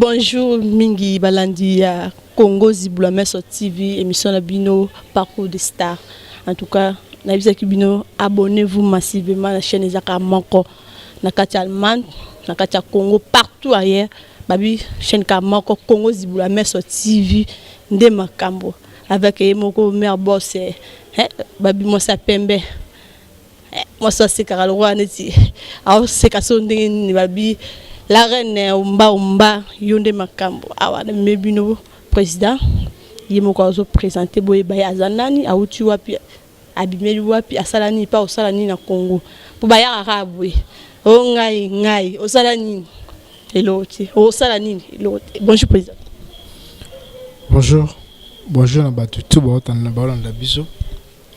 Bonjour mingi balandi ya Congo Zibula Meso TV, émission na bino Parcours de Star. En tout cas, nayebisaki bino, abonnez-vous massivement na chaîne ezaka moko na kati ya Allemagne, na kati ya Congo, partout ailleurs. Babi chaîne ka moko Congo Zibula Meso TV nde makambo avec ye moko mère boss, eh, babi mwasi ya pembe, mwasi asekaka lokola neti aoseka so ndenge nini. Babi la reine Omba Omba, yo nde makambo. Awa namemi bino président ye moko azoprésente. Boyeba ye aza nani, awuti wapi, abimeli wapi, asala nini, mpa osala nini na Congo, mpo bayaka kaka boye: o ngai ngai osala nini? Eloko te. Osala nini? Eloko te. Bonjour président. Bonjour, bonjour na bato tout baotanda, baolanda biso,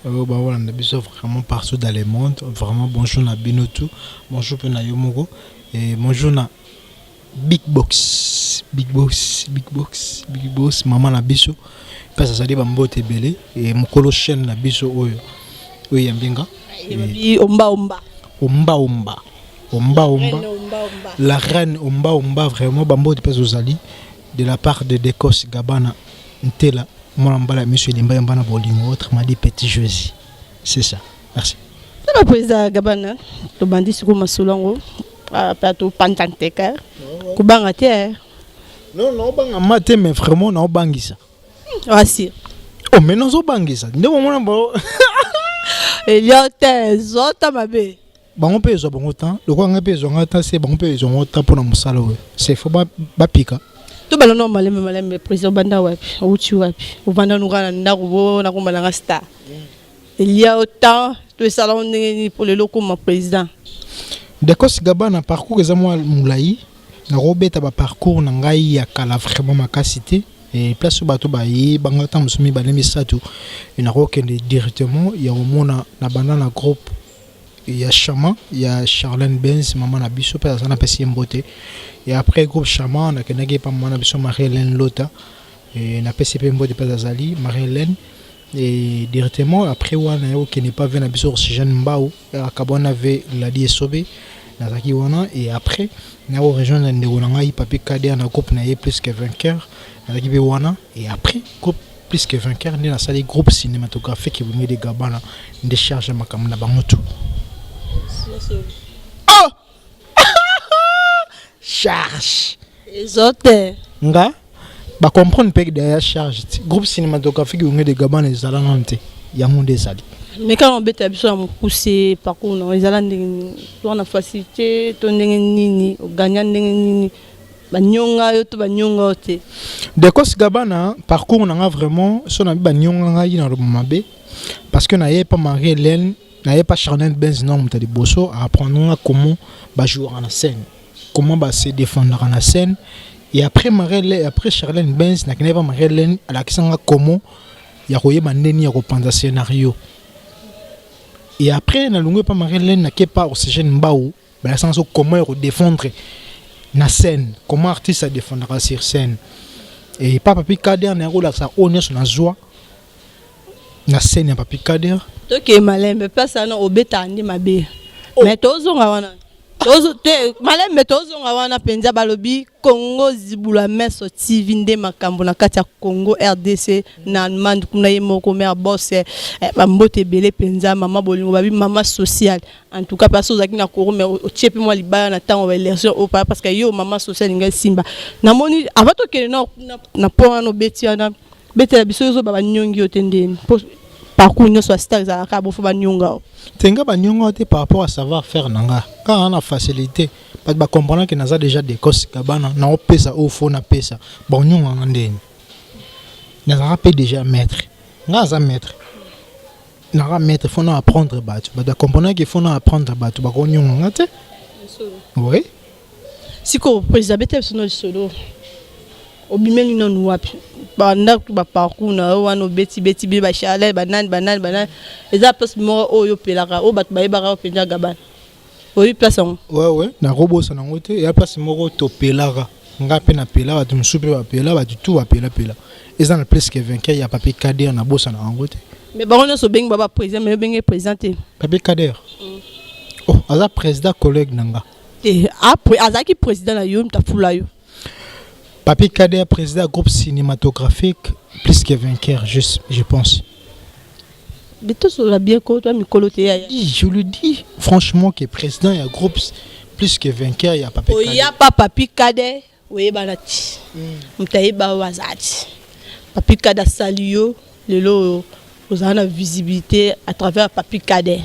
oyo baolanda biso vraiment partout dans le monde. Vraiment bonjour na bino tout, bonjour mpe na yo moko et bonjour na Big Box, Big Box, Big Box, Big Box, mama na biso mpe azali bambote ebele e mokolo chaîne na biso oyo oyo eyambi nga. Babi Omba Omba. Omba Omba, Omba Omba. Reine Omba Omba. La reine Omba Omba, vraiment bambote mpe ozali de la part de Decos Gabana Ntela, mwana mbala miso elemba yamba na bolingo, autrement dit petit Jésus, c'est ça. Merci. Tala, président Gabana, tobandi sikoyo masolo yango mpe topanta nteka kobanga te. Non, naobanga ma te, mais vraiment naobangisa. Asi. Oh, mais nazobangisa nde bomona bo. Elia te, zota mabe. Bango mpe ezwa bango temps lokola ngai mpe ezwa ngai temps, se bango mpe ezwa bango temps mpona mosala oyo, c'est faut bapika. Tobala no malembe malembe. Président, obanda wapi? Outi wapi? Ovanda nuka na ndako bo nakoma nanga star, elia o temps to esala ngo ndenge nini mpo lelo okoma président? Decos Gabana, parcours eza mwa molai. Nakobeta baparcours na ngai ya kala vraiment makasi te e place oyo bato bayebanga ntango mosusu mibale misato. Nakokende directement ya komona na banda na groupe ya Chama ya Charlène Benz, mama na biso mpe aza, napesi ye mbote. Et après groupe Chama, nakendaki epa mama na biso Marie Hélène Lota e napesi mpe mbote mpe azali Marie Hélène. Et directement après wana, ya kokende pa ve na biso Oxygène Mbau, akabwana ve Ladi Esobe, nazalaki wana. Et après na korejoindre ndeko na ngai Papi Kader na groupe na ye Plus que Vainqueur, nazalaki mpe wana. Et après groupe Plus que Vainqueur, nde nasali groupe cinématographique Ebongi de Gabana, nde charge ya makambo na bango tout. Oh, charge. Ezo te. Nga bacomprendre mpe derrière charge ti groupe cinématographique Ebongi de Gabana ezala nano te, yango nde ezali. Mais kaka obetela biso ya mokuse, parcours na ezala ndenge nini? To na facilité to ndenge nini? Oganya ndenge nini? Banyonga yo to banyonga yo te? Decos Gabana, parcours na nga vraiment, so na bi banyonga ngai, na loba mabe, parce que naye pa Marie Hélène, naye pa Charlène Benz na moto ya liboso aapprendre nga comment bajouera na scène, comment base défendaka na scène. Et après Marie Hélène, après Charlène Benz, nakendaki pa Marie Hélène, alakisa nga comment ya koyeba ndeni ya kopanza scénario. Et après nalongwe pa Marie Hélène, nake pa Oxygène Mbau, balakisa nga so comment ya kodéfendre na scène, comment artiste adéfendaka sur scène. Et pa Papi Kader, na kolakisa oyo nyonso nazwa na scène ya Papi Kader. Tokee malembe. Place wana obetaka nde mabe, mais tozonga wana te malembe, tozonga wana mpenza. Balobi Congo Zibula Meso TV nde makambo na kati ya Congo RDC, na Allemagne kuna. Ye moko mare boss, bambote ebele mpenza. Mama bolingo, babi mama sociale. En tout cas, parce ozalaki na koro, mais otie mpe mwa libaya na ntango baélection oyo, parce que yo mama sociale elingi esimba. Namoni avant tokende na po wana obeti wana, betela biso ozoba banyongi yo te ndeni, mpo parcours nyonso ya star ezalaka bofo banyonga o. Te, nga banyonga te par rapport à savoir faire na nga. Kaka na facilité, bato bacomprendre ke naza déjà Decos Gabana, naopesa oyo fo napesa. Banyonganga ndeni? Nazalaka mpe déjà maître. Nga aza maître, naka maître, fo na apprendre bato. Bato bacomprendre ke fo na apprendre bato, bakonyonganga te, oui. Sikoyo président, beta biso na lisolo. Obimeli nanu wapi? Bandako, baparcours na yo wana obeti-beti bi bachaleur, banani banani banani, eza place moko oyo opelaka, oyo bato bayebaka yo mpenza Gabana. Oyebi place yango? Ouais, nakobosana yango te. Eya place moko topelaka, nga mpe napela, bato mosusu mpe bapela, bato tu bapelapela. Eza na Plus que Vainqueur ya Papi Kader, nabosana yango te. Mais bango nyonso obengi ba baprésident, mais obengi président te. Papi Kader, oh, aza président collègue na nga. Te, azalaki président na yo, moto afula yo. Papi Kader, président groupe cinématographique Plus que Vainqueur, je pense. Bitosolola bien ko to mikolo te yaya. Je le dis franchement que président ya groupe Plus que Vainqueur ya Papi Kader. Oya pa Papi Kader oyebana ti moto ayeba oyo aza ti Papi Kader asali yo lelo ozala na visibilité à travers Papi Kader.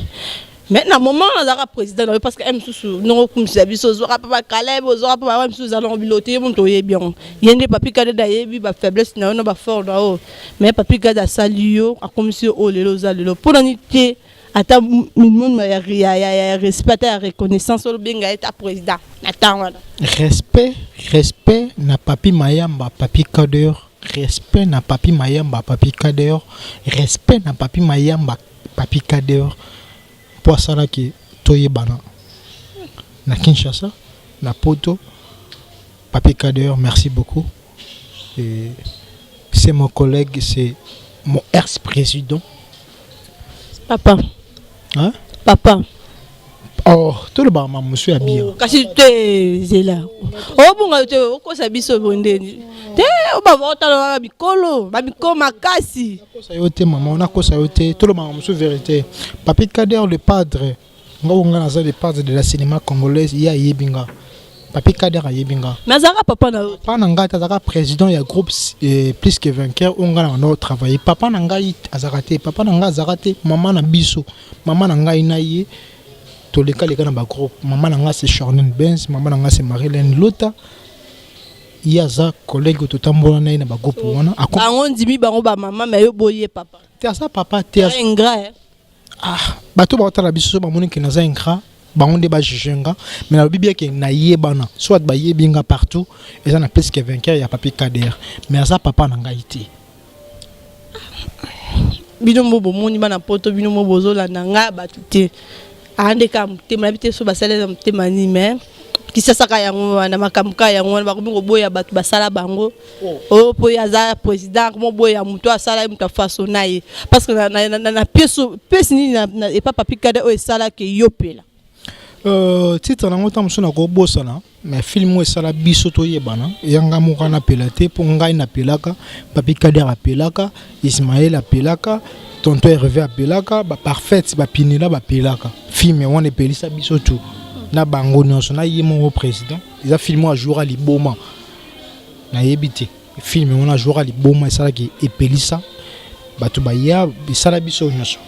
Mais na moment wana azalaka président na yo, parce que mosusu ndongo okumisa biso, ozwaka mpe bakalebe, ozwaka mpe bawa mosusu, eza nango bilo te. Ye moto oyebi yango, ye nde Papi Kader ayebi bafaiblesse na yo na bafort na yo. Mais Papi Kader asali yo, akomisi yo oyo lelo oza lelo. Mpona nini te ata minimum ya respect, ata ya reconnaissance, olobenga ye ta président na ntango wana? Respect, respect na Papi Mayamba, Papi Kader. Respect na Papi Mayamba, Papi Kader. Respect na Papi Mayamba, Papi Kader, mpo asalaki toyebana na Kinshasa, na Poto. Papi Kader, merci beaucoup. Et c'est mon collègue, c'est mon ex-président. Papa. Hein? Papa. Oh, tolobaka mamosu ya bien. Oh, kasi te, zela, obonga te, okosa biso bondeni te, obaba otala wana bikolo babikolo makasi. Nakosa yo te, mama, nakosa yo te. Tolobaka mosu vérité. Papi Kader le padre, nga oyo nga naza le padre de la cinéma congolaise, ye ayebi nga. Papi Kader ayebi nga. Mais azalaka papa na yo? Papa na ngai te, azalaka président ya groupe Plus que Vainqueur oyo ngai na banda otravaille. Papa na ngai azalaka te, papa na ngai azalaka te. Mama na biso, mama na ngai na ye tolekaleka na bagroupe. Mama na ngai c'est Charlene Benz, mama na ngai c'est Marilène Lota. Ye aza collègue oyo totambola na ye na bagroupe wana. Bango ndimi bango bamama, mais yo boye papa. Te, aza papa te. Ingrat, eh? Ah, bato baotala biso so bamoni ke naza ingrat, bango nde bajuge nga. Mais nalobi bien ke nayebana, soit bayebi nga partout, eza na Plus que Vainqueur ya Papi Kader, mais aza papa na ngai te. Bino mo bomoni bana Poto, bino mo bozolanda ngai, bato te ande kaka motema nayebi te so basali na motema nini. Mais kisasaka yango wana, makambo kaka yango wana, bakomi koboya bato basala bango oyo mpo ye aza président, komoboya moto asala ye, moto afaso na ye, parce que na pièce nini epa Papi Kader oyo esalaki yo pela? Titre nango ntango mosusu nakobosana, mais film oyo esala biso toyebana, eyanga moko napela te, mpo ngai napelaka, Papi Kader apelaka, Ismael apelaka, tonton Hervé apelaka, baparfaite bapinela bapelaka. Film wana epelisa biso tu na bango nyonso na ye moko président. Eza film oyo ajouera liboma, nayebi te, film wana ajouera liboma, esalaki epelisa bato baya, esala biso nyonso.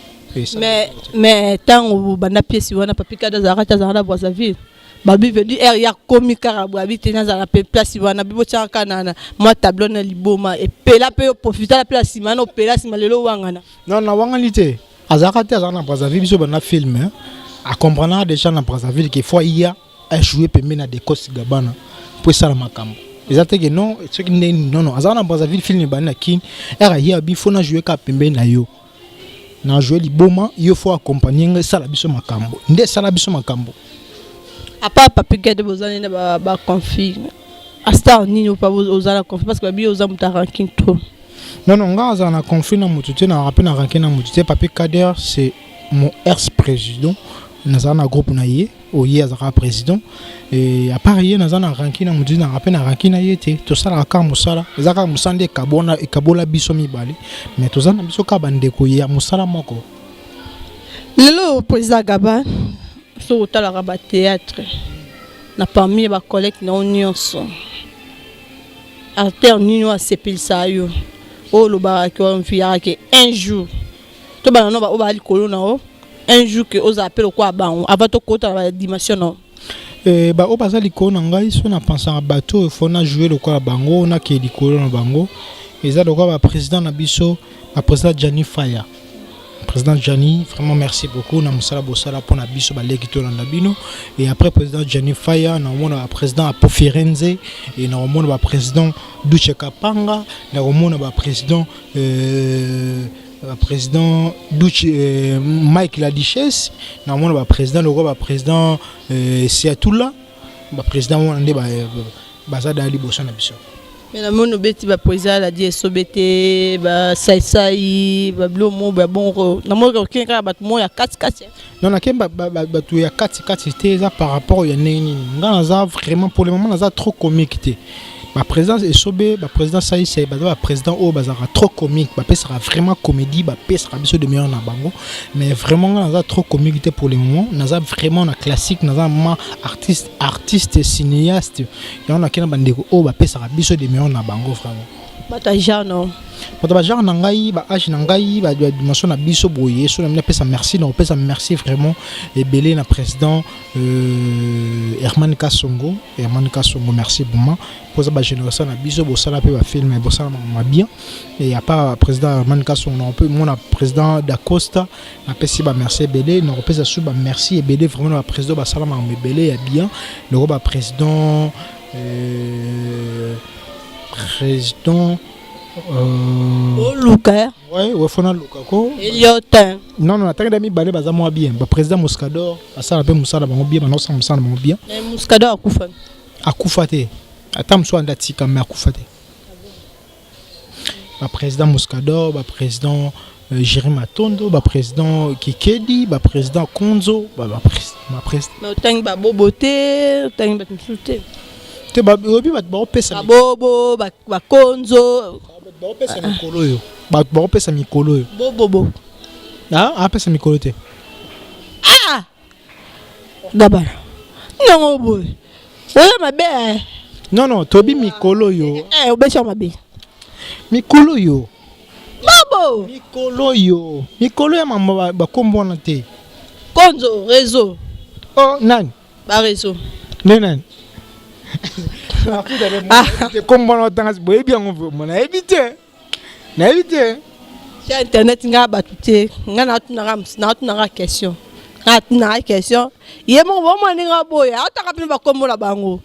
Mais ntango banda pièce wana, Papi Kader azalaka te, azalaka na Brazzaville. Babi vedi aire ya komi kaka boye, abi te nazala mpe place wana, bi botiaka kaka na mwa tableau na liboma epela mpe oprofitala mpe na nsima na opela nsima lelo wangana. Non, nawangani te, azalaka te, azalaka na Brazzaville. Biso banda film, acomprendaka déjà na Brazzaville ke faut iya ajoue pembeni na Decos Gabana mpo esala makambo. Eza te ke non, soki ndeni, non, non, azalaka na Brazzaville. Film ebandi na Kini, ere aye, abi faut na joue kaka pembeni na yo, na joue liboma, yo faut accompagne nga, esala biso makambo. Nde esala biso makambo. À part Papi Kader, boza nini na baconflit astar nini opa oza na conflit? Parce que babi oza moto ya rancune trop. Non, non, nga azala na conflit na motu te, na mpe na rancune na motu te. Papi Kader, c'est mon ex président, nazala na groupe na ye oyo ye azalaka président. Et à part ye, naza na rancune na motu te, nanga mpe na rancune na ye te. Tosalaka kaka mosala, eza kaka mosala nde ekabona, ekabola biso mibale, mais toza na biso kaka bandeko ya mosala moko. Lelo président Gaba, soki otalaka bathéâtre na parmi bacollègue na yo nyonso, acteur nini oyo asepelisaka yo, oyo olobaka ke omfiyaka ke un jour tobanda no oyo baa likolo na yo, un jour ke ozala mpe lokola bango, avant tokota na badimension na yo? Baoyo baza likolo na ngai, so napensaka bato oyo faut na joue lokola bango, nakee likolo na bango, eza lokola baprésident na biso, baprésident Gianni Faya. Président Gianni, vraiment merci beaucoup na mosala bosala mpona biso baleki tolanda bino. Et après président Gianni Faya, nakomona baprésident Apo Firenze, et nakomona baprésident Duche Kapanga, nakomona baprésident Duche, Mike La Duchesse, nakomona baprésident lokola baprésident Siatula. Baprésident wana nde baza daya liboso na biso. Mais namoni obeti baprésident aladi esobe te, basaisai babilo mo ya bongo, namoni okende kaka bato mo ya katikati. Non, nake bato ya katikati te, eza par rapport ya ndenge nini. Nga naza vraiment, pour le moment naza trop comique te. Baprésident Esobe, baprésident Saisai, baza baprésident oyo bazalaka trop comique, bapesaka vraiment comédie, bapesaka biso de meilleur na bango. Mais vraiment, nga naza trop comique te. Pour le moment, naza vraiment na classique, naza ma artiste, artiste cinéaste. Yango nakei na bandeko oyo bapesaka biso de meilleur na bango vraiment. Bato ya genre no? Bato bagenre na ngai, baage na ngai, badimension na biso boye. So na napesa merci, na kopesa merci vraiment ebele na président Herman Kasongo. Herman Kasongo, merci vraiment mpoza bagénération na biso. Bosala mpe bafilm, bosala makambo bien. Et à part président Herman Kasongo, na mpe mona président Dacosta, napesi bamerci ebele. Na kopesa su bamerci ebele vraiment na baprésident basala makambo ebele ya bien, loko baprésident président Oluka. Ouais, fona luka ko. Eliotin. Non, natangi da mibale, baza mwa bien. Baprésident Moscador basala mpe mosala bango bien, banasala mosala bango bien. Moscador akufa. Akufa te, ata mosu anda atika, me akufa te. Baprésident Moscador, baprésident Jérémy Matondo, baprésident Kikedi, baprésident Konzo, baprésident. Mais otangi babobo te, otangi bato mosusu te. Te, oyebi bato baopesa. Babobo, bakonzo. Baopesa mikolo oyo, bato baopesa mikolo oyo. Bobobo. Apesa mikolo te. Ah, Gabana, nyango boye oyo mabe. Non, toyebi mikolo oyo. Obesi mabe. Mikolo oyo. Babo. Mikolo oyo, mikolo ya mama, bakombo wana te. Konzo réseau. Oh, nani? Baréseau. Nde nani? Kombo wana otanga, boyebi yango vraiment? Nayebi te, nayebi te. Tia internet, nga bato te. Nga natunaka question, nga natunaka question. Ye moko bomona ndenge aboya, aotaka mpena bakombo na bango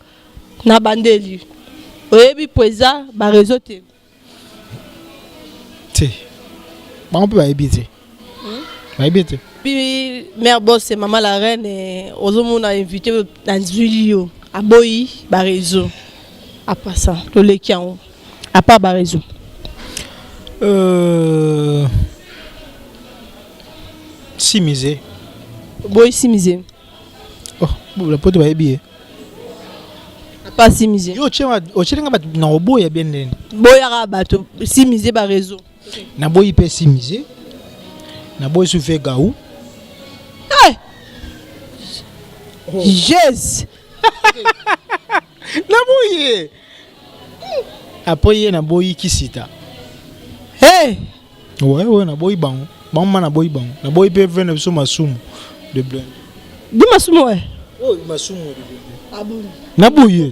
na bandeli. Oyebi président baréseau te? Te, bango mpe bayebi te, bayebi te. Puis mère boss, mama la reine, ozomona invité nazwili yo, aboyi baréseau. Apasa toleki yango, à part baréseau. Simise. Oboyi Simise? Oh, poto bayebi ye. À part Simise? Yo otielinga bato na koboya bien ndeni. Boyaka bato, Simise, baréseau. Naboyi mpe Simise, naboyi sufe gau. Hey! Jésus! Naboyi ye. Après ye, naboyi Kisita. Hey! Ouais, naboyi bango, bango ma naboyi bango. Naboyi mpe ve na biso Masumu de Blende. Di Masumu, we. Oyo Masumu de Blende, naboyi ye,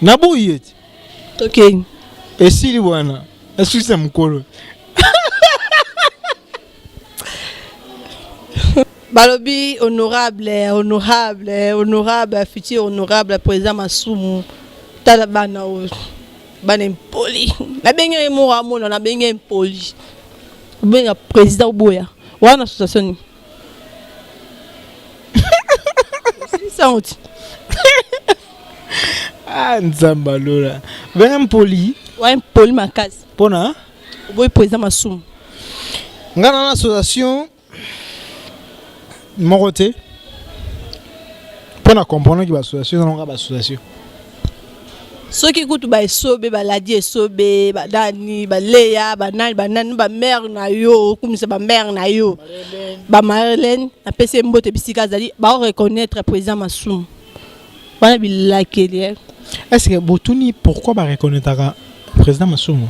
naboyi ye ti. Tokei. Esili wana, nasukisa mokolo. Balobi honorable, honorable, honorable, futur honorable président Masumu. Tala bana oyo, bana impoli. Nabenge ye moko, amona nabenge impoli. Obenga président, oboya wana association nini? Osilisango ti. Ah, Nzambe alola, benga mpoli. Wa impoli makasi. Mpona? Oboyi président Masumu. Nga na association moko te, mpo na comprendre ki baassociation eza nanga baassociation. Soki kutu baesobe baladi, esobe banani, baleya banani, banani, bamare na yo, okumisa bamare na yo, bamarlene, napesi ye mbote bisika azali, baoreconnaître président Masumu wana bilakeli. Est ce que botuni pourquoi bareconnaîtraka président Masumu?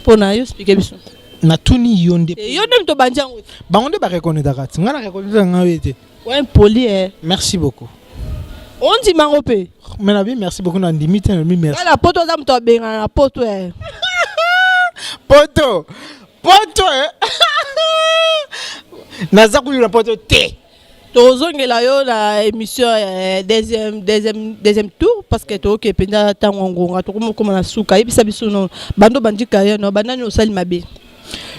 Mpo na yo, explique biso. Natuni yo nde. Yo nde moto obandi yango. Bango nde bareconnaîtraka ti, ngai na reconnaître ngai ye te. Wa impoli, eh. Merci beaucoup. Ondima yango mpe. Mais nabi merci beaucoup, na ndimi te, nabi merci. Na poto aza moto abengana na poto, eh. Poto, poto, eh. Naza kuyu na poto te. Tozongela yo na émission deuxième tour, parce que toyoki mpenza ntango ngonga tokomokoma na suka. Yebisa biso no bando bandi carrière no, banani osali mabe?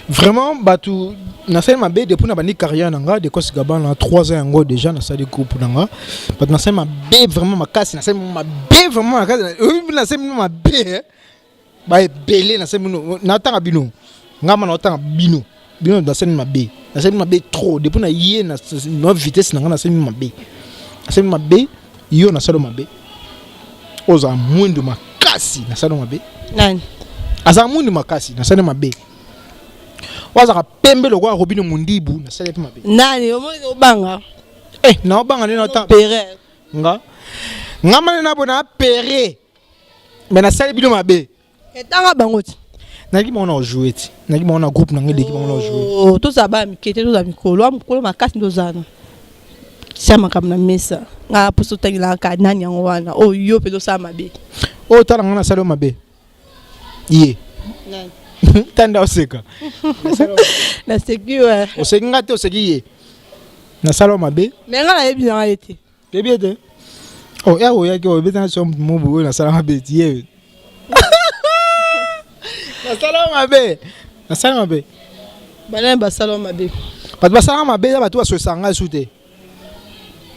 Vraiment, bato nasali mabe depuis na bandi carrière na nga, Dekos Gabana, na 3 ans yango déjà nasali groupe na nga. Bato nasali mabe vraiment makasi, nasali mabe vraiment makasi, nasali mabe baebele, nasali bino, natanga bino, nga ma naotanga bino, bino nasali mabe, nasali mabe trop depuis na ye na vitesse na nga. Nasali mabe, nasali mabe. Yo nasali mabe, ozala mwindu makasi. Makasi, nasali mabe. Nani? Azalaka mwindu makasi, nasali mabe. Oyo azalaka pembe lokola Robino Mundibu, nasali mpe mabe. Nani? Omoni obanga. Eh, naobanga nde nata pere. Nga nga mane na bona pere, mais nasali bino mabe. Etanga bango ti. Nayaki bango na ojoue ti, nayaki bango na groupe na ngai, eleki bango na ojoue. Oh, tozala bana mike te, tozala mikolo a mokolo makasi nde ozala na tia makambo na mesa. Nga mposo otangelaka nani yango wana oyo yo mpenza osala mabe. Oyo tala nga, nasali yo mabe ye. Nani? Tanda oseka. Naseki we. Oseki nga te, oseki ye. Nasala yo mabe. Me nga nayebi nanga ye te. Yebi ye te. Oh, ya oyaki oyo ebetana so mobu oyo nasala mabe ti ye. Nasala yo mabe, nasala mabe. Banani basala yo mabe? Bato basalaka mabe eza bato basosaka ngai su te.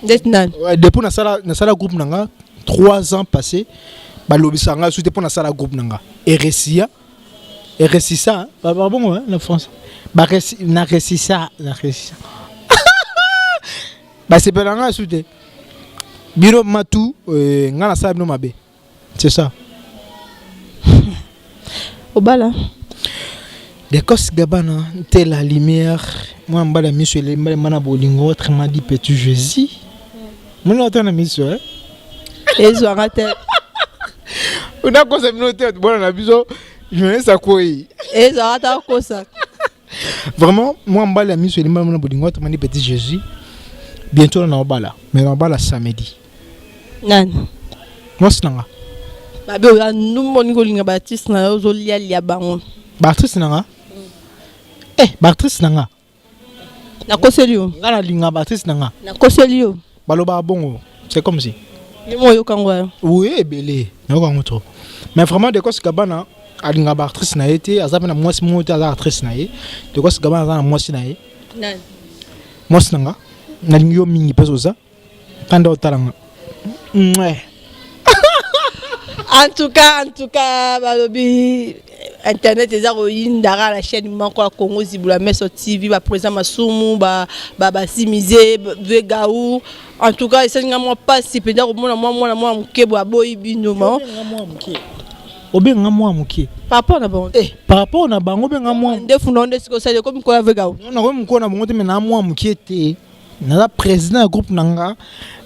Ndeti nani? Ouais, depuis nasala groupe na nga 3 ans passé, balobisaka ngai su te mpo nasala groupe na nga eresia eresisa babongo na français na resisa na resisa, basepela ngai su te. Bino matu ngai nasala bino mabe, c'est ça. Obala? Decos Gabana Ntela Lumière, mwana mobali ya miso elemba lemba na bolingo, autrement dit petit Jésus. Mona ata na miso, eh? Ezwanga te. Unakosa bino te, bona na biso journaliste akwei. Ezwanga te, akosa. Vraiment, mwana mobali ya miso elemba lemba na bolingo, autrement dit petit Jésus. Bientôt na obala, mais na obala samedi. Nani? Mwasi na nga. Babe, oza ndumba, olingi kolinga baartiste na yo, ozolialia bango. Baartiste na nga? Eh, baartiste na nga. Nakoseli yo? Nga nalinga baartiste na nga. Nakoseli yo? Balobaka bongo, c'est comme si. Yo mo oyokango ya? Oui, ebele nayoka yango trop. Mais vraiment, Decos Gabana alingaka baactrice na ye te. Aza mpe na mwasi moko te aza actrice na ye. Decos Gabana aza na mwasi na ye. Nani? Mwasi na nga, nalingi yo mingi mpe oza kanda otala nga. Mwe. En tout cas, balobi internet eza koyindaka na chaîne moko ya Congo Zibula Meso TV, baprésident Masumu, basimize Vegau. En tout cas, esalinga mwa mpasi mpenza komona mwa mwana mwana moke boye aboyi bino ma. Obenga mwa moke? Par rapport na bango. Eh, par rapport na bango, obenga mwa Ndefu na nde sikoyo osali ekomi koya Vegau. Nakomi mokolo na bango te, me na mwa moke te. Naza président ya groupe na nga.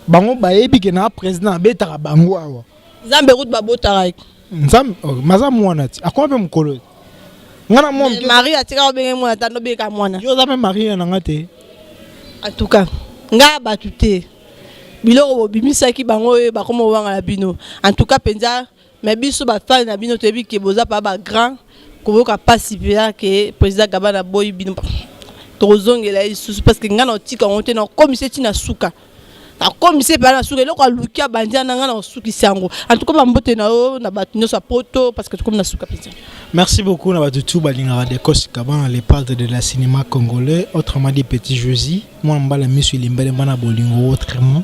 Bango bayebi ke na président abetaka bango awa. Nzambe kutu babotaka. Nzambe, oh, maza mwana ti akoma mpe mokolo nga na mwa moke. Marie atika obenge mwana tando obeka mwana. Yo oza mpe marie na nga te. En tout cas, nga bato te, biloko bobimisaki bango oyo bakoma owanga na bino. En tout cas mpenza, mais biso bafani na bino toyebi ke boza pa bagrand. Koyoka mpasi mpenza ke président Gabana aboyi bino. Tokozongela ye lisusu parce que ngai na otika yango te, nakomisa ti na suka, nakomisa mpenza na suka. Eloko aluki abandi na ngai, na kosukisa yango. En tout cas, bambote na yo na bato nyonso ya Poto, parce que tokomi na suka mpenza. Merci beaucoup na bato tu balingaka Decos Gabana, le padre de la cinéma congolais, autrement dit petit Josie, mwana mobali ya miso elembalemba na bolingo, autrement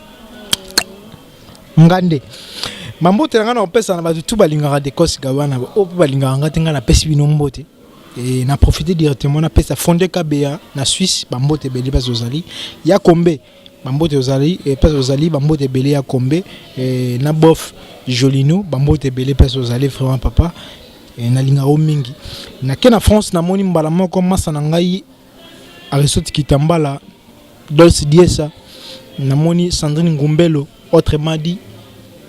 nga nde. Bambote na ngai na kopesa na bato tu balingaka Decos Gabana, oyo mpe balingaka nga te, ngai napesi bino mbote. E na profite directement napesa Fonde Kabeya na Suisse bambote ebele mpasi ozali, ya Kombe bambote ozali mpasi ozali, bambote ebele ya Kombe na Bof Jolino, bambote ebele mpasi ozali. Vraiment papa, nalingaka yo mingi. Nake na France, namoni mbala moko masa na ngai Aristote Kitambala, Dolce Diesa, namoni Sandrine Ngumbelo, autrement dit,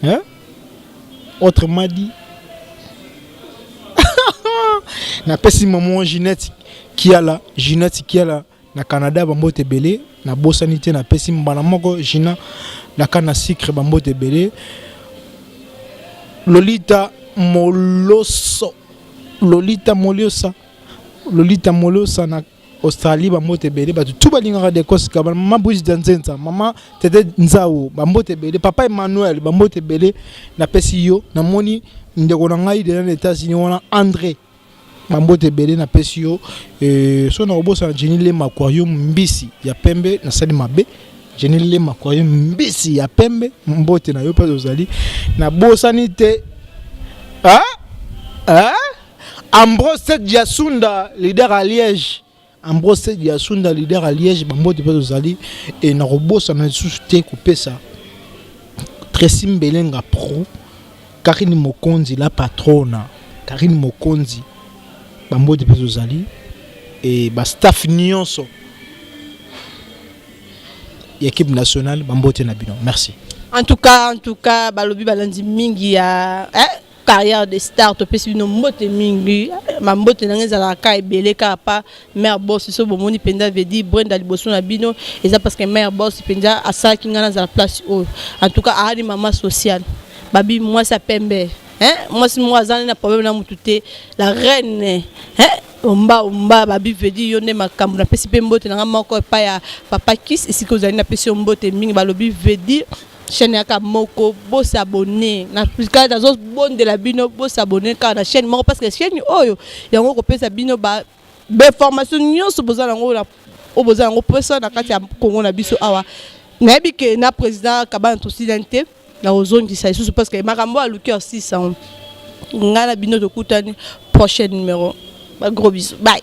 hein? Autrement dit, napesi maman Ginette Kiala, Ginette Kiala na Canada bambote ebele. Nabosani te, napesi mbala moko Gina na kana sucre bambote ebele, Lolita Moloso, Lolita Moliosa, Lolita Molosa na Australie bambote ebele. Bato tu balingaka Decos Gabana, mama Brigitte Nzenza, mama Tete Nzau, bambote ebele, papa Emmanuel, bambote ebele napesi yo. Namoni ndeko na ngai deja na États-Unis wana, André, bambote ebele napesi yo. So na kobosana Jenny Lema Aquarium mbisi ya pembe, nasali mabe. Jenny Lema Aquarium mbisi ya pembe, mbote na yo mpe ozali. Nabosani te, ah? Ah? Ambrose Diasunda, leader à Liège. Ambrose Diasunda, leader à Liège, bambote mpe tozali. E nakobosana lisusu te kopesa Tracy Mbelenga Pro. Karine Mokonzi, la patrona. Karine Mokonzi, bambote mpe tozali e bastaff nyonso ya équipe nationale, bambote na bino, merci. En tout cas, balobi balandi mingi ya carrière de star, topesi bino mbote mingi. Bambote na ngai ezalaka ka ebele kaka pa mare boss. So bomoni mpenza vedi Brenda liboso na bino, eza parce que mare boss mpenza asalaki ngai nazala place oyo. En tout cas, aali mama sociale, babi mwasi ya pembe, hein? Mwasi moko aza na problème na mutu te, la reine, hein? Omba omba, babi vedi yo nde makambo. Napesi mpe mbote na nga moko epai ya papa Kis, esika ozali, napesi yo mbote mingi. Balobi vedi chaîne yaka moko, bos'abonner na kaka, nazobondela bino, bos'abonner kaka na chaîne moko, parce que chaîne oyo yango kopesa bino ba bainformation nyonso boza nango, oyo boza yango mposa na kati ya Kongo na biso awa. Nayebi ke na président Kabana tosilani te na kozongisa lisusu, parce que makambo aluki asisa ngai na bino. Tokutani prochain numéro. Bagros bisous, bye.